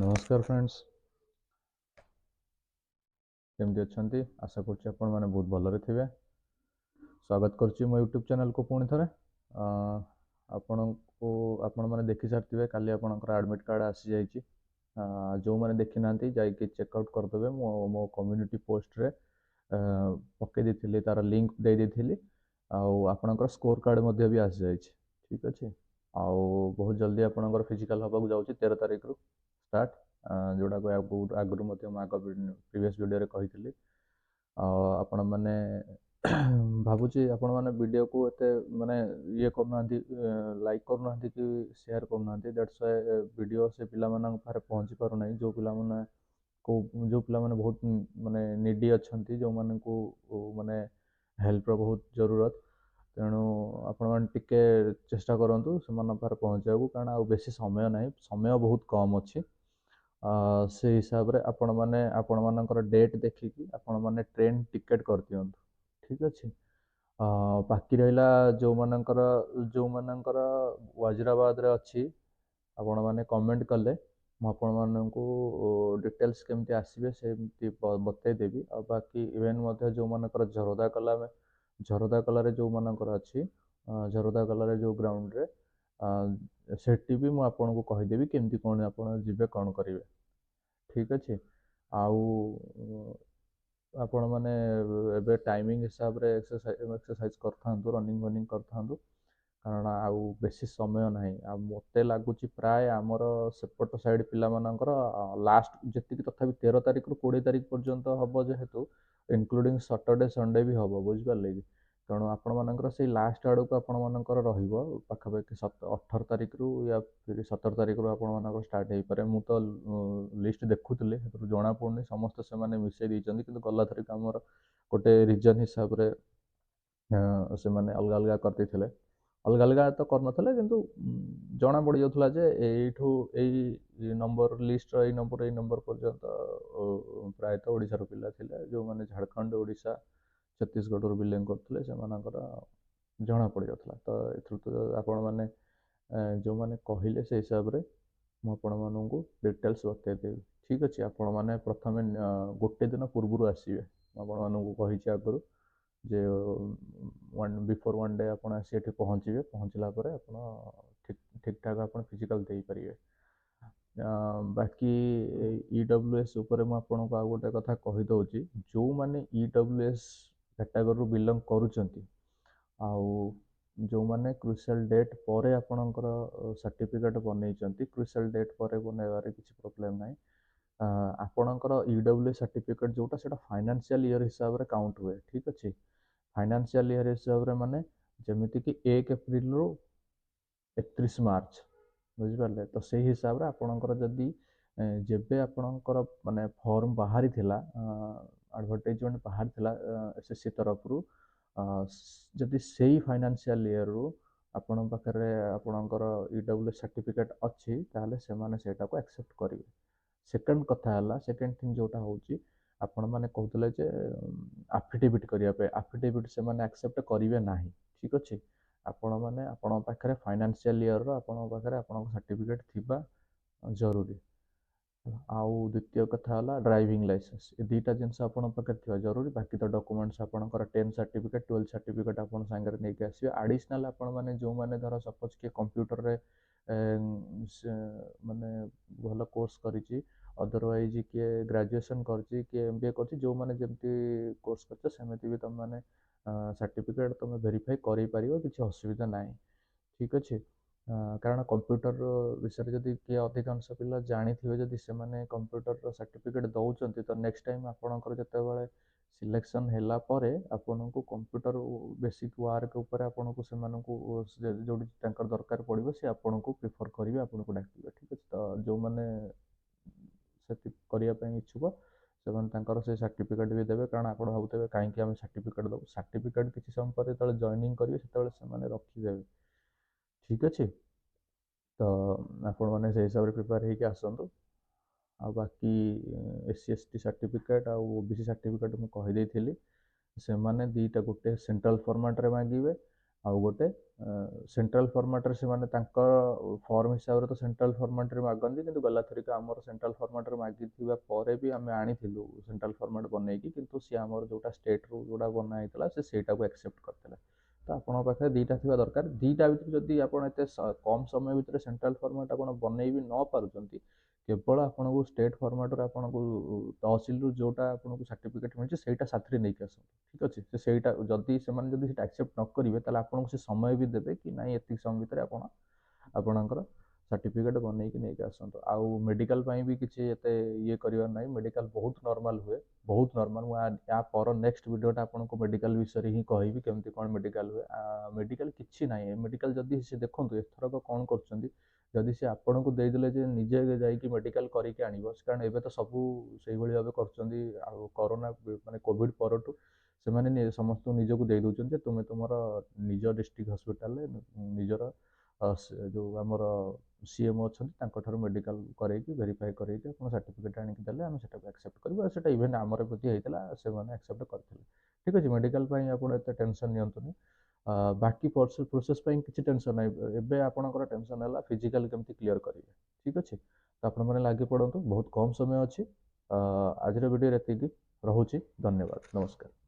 ନମସ୍କାର ଫ୍ରେଣ୍ଡସ୍, କେମିତି ଅଛନ୍ତି? ଆଶା କରୁଛି ଆପଣମାନେ ବହୁତ ଭଲରେ ଥିବେ। ସ୍ୱାଗତ କରୁଛି ମୋ ୟୁଟ୍ୟୁବ୍ ଚ୍ୟାନେଲ୍କୁ ପୁଣି ଥରେ ଆପଣଙ୍କୁ। ଆପଣମାନେ ଦେଖିସାରିଥିବେ, କାଲି ଆପଣଙ୍କର ଆଡ଼ମିଟ୍ କାର୍ଡ଼ ଆସିଯାଇଛି। ଯେଉଁମାନେ ଦେଖିନାହାନ୍ତି, ଯାଇକି ଚେକ୍ ଆଉଟ୍ କରିଦେବେ। ମୁଁ ମୋ କମ୍ୟୁନିଟି ପୋଷ୍ଟରେ ପକାଇ ଦେଇଥିଲି, ତା'ର ଲିଙ୍କ୍ ଦେଇ ଦେଇଥିଲି। ଆଉ ଆପଣଙ୍କର ସ୍କୋର୍ କାର୍ଡ଼ ମଧ୍ୟ ବି ଆସିଯାଇଛି, ଠିକ୍ ଅଛି। ଆଉ ବହୁତ ଜଲ୍ଦି ଆପଣଙ୍କର ଫିଜିକାଲ୍ ହେବାକୁ ଯାଉଛି, 13 ତାରିଖରୁ ଷ୍ଟାର୍ଟ, ଯେଉଁଟାକୁ ଆଗରୁ ମଧ୍ୟ ମୁଁ ଆଗ ପ୍ରିଭିୟସ୍ ଭିଡ଼ିଓରେ କହିଥିଲି। ଆଉ ଆପଣମାନେ, ଭାବୁଛି ଆପଣମାନେ ଭିଡ଼ିଓକୁ ଏତେ ମାନେ ଇଏ କରୁନାହାନ୍ତି, ଲାଇକ୍ କରୁନାହାନ୍ତି କି ସେୟାର କରୁନାହାନ୍ତି। That's Y video ସେ ପିଲାମାନଙ୍କ ପାଖରେ ପହଞ୍ଚି ପାରୁନାହିଁ, ଯେଉଁ ପିଲାମାନେ ବହୁତ ମାନେ ନିଡ଼ି ଅଛନ୍ତି, ଯେଉଁମାନଙ୍କୁ ମାନେ ହେଲ୍ପର ବହୁତ ଜରୁରତ। ତେଣୁ ଆପଣମାନେ ଟିକେ ଚେଷ୍ଟା କରନ୍ତୁ ସେମାନଙ୍କ ପାଖରେ ପହଞ୍ଚିବାକୁ, କାରଣ ଆଉ ବେଶୀ ସମୟ ନାହିଁ, ସମୟ ବହୁତ କମ୍ ଅଛି। ସେଇ ହିସାବରେ ଆପଣମାନେ ଆପଣମାନଙ୍କର ଡେଟ୍ ଦେଖିକି ଆପଣମାନେ ଟ୍ରେନ୍ ଟିକେଟ୍ କରିଦିଅନ୍ତୁ, ଠିକ୍ ଅଛି। ବାକି ରହିଲା ଯେଉଁମାନଙ୍କର ୱାଜିରାବାଦରେ ଅଛି, ଆପଣମାନେ କମେଣ୍ଟ କଲେ ମୁଁ ଆପଣମାନଙ୍କୁ ଡିଟେଲ୍ସ କେମିତି ଆସିବେ ସେମିତି ବତେଇଦେବି। ଆଉ ବାକି ଇଭେନ୍ ମଧ୍ୟ ଯେଉଁମାନଙ୍କର ଝରଦା କଲା, ଝରଦା କଲାରେ ଯେଉଁମାନଙ୍କର ଅଛି, ଝରଦା କଲାରେ ଯେଉଁ ଗ୍ରାଉଣ୍ଡରେ, ସେଠି ବି ମୁଁ ଆପଣଙ୍କୁ କହିଦେବି କେମିତି କ'ଣ ଆପଣ ଯିବେ, କ'ଣ କରିବେ, ଠିକ୍ ଅଛି। ଆଉ ଆପଣମାନେ ଏବେ ଟାଇମିଂ ହିସାବରେ ଏକ୍ସରସାଇଜ୍ କରିଥାନ୍ତୁ, ରନିଂ ଫନିଂ କରିଥାନ୍ତୁ, କାରଣ ଆଉ ବେଶୀ ସମୟ ନାହିଁ। ଆଉ ମୋତେ ଲାଗୁଛି ପ୍ରାୟ ଆମର ସେପଟ ସାଇଡ଼୍ ପିଲାମାନଙ୍କର ଲାଷ୍ଟ ଯେତିକି, ତଥାପି 13 ତାରିଖରୁ 20 ତାରିଖ ପର୍ଯ୍ୟନ୍ତ ହେବ, ଯେହେତୁ ଇନକ୍ଲୁଡ଼ିଂ ସଟରଡ଼େ ସଣ୍ଡେ ବି ହେବ, ବୁଝିପାରିଲେ କି? ତେଣୁ ଆପଣମାନଙ୍କର ସେଇ ଲାଷ୍ଟ ଆଡ଼କୁ ଆପଣମାନଙ୍କର ରହିବ, ପାଖାପାଖି 18 ତାରିଖରୁ ୟା ଫିର 17 ତାରିଖରୁ ଆପଣମାନଙ୍କର ଷ୍ଟାର୍ଟ ହେଇପାରେ। ମୁଁ ତ ଲିଷ୍ଟ ଦେଖୁଥିଲି, ସେଥିରୁ ଜଣାପଡ଼ୁନି ସମସ୍ତେ ସେମାନେ ମିଶାଇ ଦେଇଛନ୍ତି। କିନ୍ତୁ ଗଲା ଥରିକ ଆମର ଗୋଟେ ରିଜନ୍ ହିସାବରେ ସେମାନେ ଅଲଗା ଅଲଗା କରିଦେଇଥିଲେ। ଅଲଗା ଅଲଗା ତ କରିନଥିଲେ, କିନ୍ତୁ ଜଣା ପଡ଼ିଯାଉଥିଲା ଯେ ଏଇଠୁ ଏଇ ନମ୍ବର ଲିଷ୍ଟର ଏଇ ନମ୍ବର ଏଇ ନମ୍ବର ପର୍ଯ୍ୟନ୍ତ ପ୍ରାୟତଃ ଓଡ଼ିଶାର ପିଲା ଥିଲେ। ଯେଉଁମାନେ ଝାଡ଼ଖଣ୍ଡ, ଓଡ଼ିଶା, ଛତିଶଗଡ଼ରୁ ବିଲଙ୍ଗ କରୁଥିଲେ, ସେମାନଙ୍କର ଜଣା ପଡ଼ିଯାଉଥିଲା। ତ ଏଥିରୁ ତ ଆପଣମାନେ ଯେଉଁମାନେ କହିଲେ, ସେଇ ହିସାବରେ ମୁଁ ଆପଣମାନଙ୍କୁ ଡିଟେଲ୍ସ ବତେଇଦେବି, ଠିକ୍ ଅଛି। ଆପଣମାନେ ପ୍ରଥମେ ଗୋଟେ ଦିନ ପୂର୍ବରୁ ଆସିବେ। ମୁଁ ଆପଣମାନଙ୍କୁ କହିଛି ଆଗରୁ ଯେ ବିଫୋର୍ ୱାନ୍ ଡେ ଆପଣ ଆସି ଏଠି ପହଞ୍ଚିବେ। ପହଞ୍ଚିଲା ପରେ ଆପଣ ଠିକ୍ ଠିକ୍ଠାକ୍ ଆପଣ ଫିଜିକାଲ୍ ଦେଇପାରିବେ। ବାକି EWS ଉପରେ ମୁଁ ଆପଣଙ୍କୁ ଆଉ ଗୋଟେ କଥା କହିଦେଉଛି। ଯେଉଁମାନେ EWS କ୍ୟାଟାଗୋରୀରୁ ବିଲଙ୍ଗ କରୁଛନ୍ତି ଆଉ ଯେଉଁମାନେ କ୍ରୁସିଆଲ୍ ଡେଟ୍ ପରେ ଆପଣଙ୍କର ସାର୍ଟିଫିକେଟ୍ ବନେଇଛନ୍ତି, କ୍ରୁସିଆଲ୍ ଡେଟ୍ ପରେ ବନେଇବାରେ କିଛି ପ୍ରୋବ୍ଲେମ୍ ନାହିଁ। ଆପଣଙ୍କର EWS certificate ଯେଉଁଟା, ସେଇଟା ଫାଇନାନ୍ସିଆଲ୍ ଇୟର୍ ହିସାବରେ କାଉଣ୍ଟ ହୁଏ, ଠିକ୍ ଅଛି। ଫାଇନାନ୍ସିଆଲ୍ ଇୟର୍ ହିସାବରେ ମାନେ ଯେମିତିକି 1 ଏପ୍ରିଲରୁ 31 ମାର୍ଚ୍ଚ, ବୁଝିପାରିଲେ ତ? ସେଇ ହିସାବରେ ଆପଣଙ୍କର ଯଦି ଯେବେ ଆପଣଙ୍କର ମାନେ ଫର୍ମ ବାହାରିଥିଲା, ଆଡ଼ଭର୍ଟାଇଜମେଣ୍ଟ ବାହାରିଥିଲା SSC ତରଫରୁ, ଯଦି ସେଇ ଫାଇନାନ୍ସିଆଲ୍ ଇୟର୍ରୁ ଆପଣଙ୍କ ପାଖରେ ଆପଣଙ୍କର EWS certificate ଅଛି, ତାହେଲେ ସେମାନେ ସେଇଟାକୁ ଆକ୍ସେପ୍ଟ କରିବେ। ସେକେଣ୍ଡ କଥା ହେଲା, ସେକେଣ୍ଡ ଥିଙ୍ଗ ଯେଉଁଟା ହେଉଛି, ଆପଣମାନେ କହୁଥିଲେ ଯେ ଆଫିଡେଭିଟ୍ କରିବା ପାଇଁ, ଆଫିଡେଭିଟ୍ ସେମାନେ ଆକ୍ସେପ୍ଟ କରିବେ ନାହିଁ, ଠିକ୍ ଅଛି। ଆପଣମାନେ ଆପଣଙ୍କ ପାଖରେ ଫାଇନାନ୍ସିଆଲ୍ ଇୟର୍ର ଆପଣଙ୍କ ପାଖରେ ଆପଣଙ୍କ ସାର୍ଟିଫିକେଟ୍ ଥିବା ଜରୁରୀ। ଆଉ ଦ୍ୱିତୀୟ କଥା ହେଲା ଡ୍ରାଇଭିଂ ଲାଇସେନ୍ସ। ଏ ଦୁଇଟା ଜିନିଷ ଆପଣଙ୍କ ପାଖରେ ଥିବା ଜରୁରୀ। ବାକି ତ ଡକୁମେଣ୍ଟସ୍ ଆପଣଙ୍କର 10th certificate, 12th certificate ଆପଣ ସାଙ୍ଗରେ ନେଇକି ଆସିବେ। ଆଡ଼ିସନାଲ୍ ଆପଣମାନେ ଯେଉଁମାନେ ଧର ସପୋଜ୍ କିଏ କମ୍ପ୍ୟୁଟରରେ ମାନେ ଭଲ କୋର୍ସ କରିଛି, ଅଦରୱାଇଜ୍ କିଏ ଗ୍ରାଜୁଏସନ୍ କରିଛି, କିଏ MBA କରିଛି, ଯେଉଁମାନେ ଯେମିତି କୋର୍ସ କରିଛ, ସେମିତି ବି ତୁମେମାନେ ସାର୍ଟିଫିକେଟ୍ ତୁମେ ଭେରିଫାଇ କରେଇପାରିବ, କିଛି ଅସୁବିଧା ନାହିଁ, ଠିକ୍ ଅଛି। କାରଣ କମ୍ପ୍ୟୁଟର ବିଷୟରେ ଯଦି କିଏ ଅଧିକାଂଶ ପିଲା ଜାଣିଥିବେ, ଯଦି ସେମାନେ କମ୍ପ୍ୟୁଟରର ସାର୍ଟିଫିକେଟ୍ ଦେଉଛନ୍ତି, ତ ନେକ୍ସଟ ଟାଇମ୍ ଆପଣଙ୍କର ଯେତେବେଳେ ସିଲେକ୍ସନ୍ ହେଲା ପରେ ଆପଣଙ୍କୁ କମ୍ପ୍ୟୁଟର ବେସିକ୍ ୱାର୍କ ଉପରେ ଆପଣଙ୍କୁ ସେମାନଙ୍କୁ ଯେଉଁଠି ତାଙ୍କର ଦରକାର ପଡ଼ିବ, ସେ ଆପଣଙ୍କୁ ପ୍ରିଫର୍ କରିବେ, ଆପଣଙ୍କୁ ଡାକିବେ, ଠିକ୍ ଅଛି। ତ ଯେଉଁମାନେ ସେତିକି କରିବା ପାଇଁ ଇଚ୍ଛୁକ, ସେମାନେ ତାଙ୍କର ସେ ସାର୍ଟିଫିକେଟ୍ ବି ଦେବେ। କାରଣ ଆପଣ ଭାବୁଥିବେ କାହିଁକି ଆମେ ସାର୍ଟିଫିକେଟ୍ ଦେବୁ? ସାର୍ଟିଫିକେଟ୍ କିଛି ସମୟ ପରେ ଯେତେବେଳେ ଜଏନିଂ କରିବେ, ସେତେବେଳେ ସେମାନେ ରଖିଦେବେ, ଠିକ୍ ଅଛି। ତ ଆପଣମାନେ ସେଇ ହିସାବରେ ପ୍ରିପେୟାର ହେଇକି ଆସନ୍ତୁ। ଆଉ ବାକି SC ST certificate ଆଉ OBC certificate ମୁଁ କହିଦେଇଥିଲି। ସେମାନେ ଦୁଇଟା ଗୋଟେ ସେଣ୍ଟ୍ରାଲ୍ ଫର୍ମାଟ୍ରେ ମାଗିବେ, ଆଉ ଗୋଟେ ସେଣ୍ଟ୍ରାଲ ଫର୍ମାଟ୍ରେ ସେମାନେ ତାଙ୍କ ଫର୍ମ ହିସାବରେ ତ ସେଣ୍ଟ୍ରାଲ ଫର୍ମାଟ୍ରେ ମାଗନ୍ତି, କିନ୍ତୁ ଗଲାଥରିକ ଆମର ସେଣ୍ଟ୍ରାଲ ଫର୍ମାଟ୍ରେ ମାଗିଥିବା ପରେ ବି ଆମେ ଆଣିଥିଲୁ ସେଣ୍ଟ୍ରାଲ ଫର୍ମାଟ୍ ବନେଇକି, କିନ୍ତୁ ସିଏ ଆମର ଯେଉଁଟା ଷ୍ଟେଟ୍ରୁ ଯେଉଁଟା ବନା ହେଇଥିଲା ସେ ସେଇଟାକୁ ଆକ୍ସେପ୍ଟ କରିଥିଲା। ତ ଆପଣଙ୍କ ପାଖରେ ଦୁଇଟା ଥିବା ଦରକାର। ଦୁଇଟା ଭିତରୁ ଯଦି ଆପଣ ଏତେ କମ୍ ସମୟ ଭିତରେ ସେଣ୍ଟ୍ରାଲ ଫର୍ମାଟ୍ ଆପଣ ବନେଇ ବି ନ ପାରୁଛନ୍ତି, କେବଳ ଆପଣଙ୍କୁ ଷ୍ଟେଟ୍ ଫର୍ମାଟ୍ରୁ ଆପଣଙ୍କୁ ତହସିଲରୁ ଯେଉଁଟା ଆପଣଙ୍କୁ ସାର୍ଟିଫିକେଟ୍ ମିଳିଛି ସେଇଟା ସାଥିରେ ନେଇକି ଆସନ୍ତୁ। ଠିକ୍ ଅଛି, ସେ ସେଇଟା ଯଦି ସେମାନେ ଯଦି ସେଇଟା ଆକ୍ସେପ୍ଟ ନ କରିବେ, ତାହେଲେ ଆପଣଙ୍କୁ ସେ ସମୟ ବି ଦେବେ କି ନାଇଁ ଏତିକି ସମୟ ଭିତରେ ଆପଣ ଆପଣଙ୍କର ସାର୍ଟିଫିକେଟ୍ ବନେଇକି ନେଇକି ଆସନ୍ତୁ। ଆଉ ମେଡ଼ିକାଲ ପାଇଁ ବି କିଛି ଏତେ ଇଏ କରିବାର ନାହିଁ, ମେଡ଼ିକାଲ ବହୁତ ନର୍ମାଲ ହୁଏ, ବହୁତ ନର୍ମାଲ। ମୁଁ ୟା ପର ନେକ୍ସଟ ଭିଡ଼ିଓଟା ଆପଣଙ୍କୁ ମେଡ଼ିକାଲ ବିଷୟରେ ହିଁ କହିବି, କେମିତି କ'ଣ ମେଡ଼ିକାଲ ହୁଏ। ମେଡ଼ିକାଲ କିଛି ନାହିଁ, ମେଡ଼ିକାଲ ଯଦି ସେ ଦେଖନ୍ତୁ ଏଥରକ କ'ଣ କରୁଛନ୍ତି, ଯଦି ସେ ଆପଣଙ୍କୁ ଦେଇଦେଲେ ଯେ ନିଜେ ଯାଇକି ମେଡ଼ିକାଲ କରିକି ଆଣିବ, କାରଣ ଏବେ ତ ସବୁ ସେଇଭଳି ଭାବେ କରୁଛନ୍ତି। ଆଉ କରୋନା ମାନେ କୋଭିଡ଼ ପରଠୁ ସେମାନେ ସମସ୍ତଙ୍କୁ ନିଜକୁ ଦେଇ ଦେଉଛନ୍ତି ଯେ ତୁମେ ତୁମର ନିଜ ଡିଷ୍ଟ୍ରିକ୍ଟ ହସ୍ପିଟାଲରେ ନିଜର ଯେଉଁ ଆମର ସି ଏମ୍ ଅଛନ୍ତି ତାଙ୍କଠାରୁ ମେଡ଼ିକାଲ କରେଇକି ଭେରିଫାଏ କରେଇକି ଆପଣ ସାର୍ଟିଫିକେଟ୍ ଆଣିକି ଦେଲେ ଆମେ ସେଟାକୁ ଆକ୍ସେପ୍ଟ କରିବୁ। ଆଉ ସେଇଟା ଇଭେନ୍ ଆମର ପ୍ରତି ହେଇଥିଲା, ସେମାନେ ଆକ୍ସେପ୍ଟ କରିଥିଲେ। ଠିକ୍ ଅଛି, ମେଡ଼ିକାଲ ପାଇଁ ଆପଣ ଏତେ ଟେନସନ୍ ନିଅନ୍ତୁନି। ବାକି ପ୍ରୋସେସ୍ ପାଇଁ କିଛି ଟେନସନ୍ ନାହିଁ। ଏବେ ଆପଣଙ୍କର ଟେନସନ୍ ହେଲା ଫିଜିକାଲ୍ କେମିତି କ୍ଲିୟର୍ କରିବେ। ଠିକ୍ ଅଛି, ତ ଆପଣମାନେ ଲାଗି ପଡ଼ନ୍ତୁ, ବହୁତ କମ୍ ସମୟ ଅଛି। ଆଜିର ଭିଡ଼ିଓରେ ଏତିକି ରହୁଛି। ଧନ୍ୟବାଦ, ନମସ୍କାର।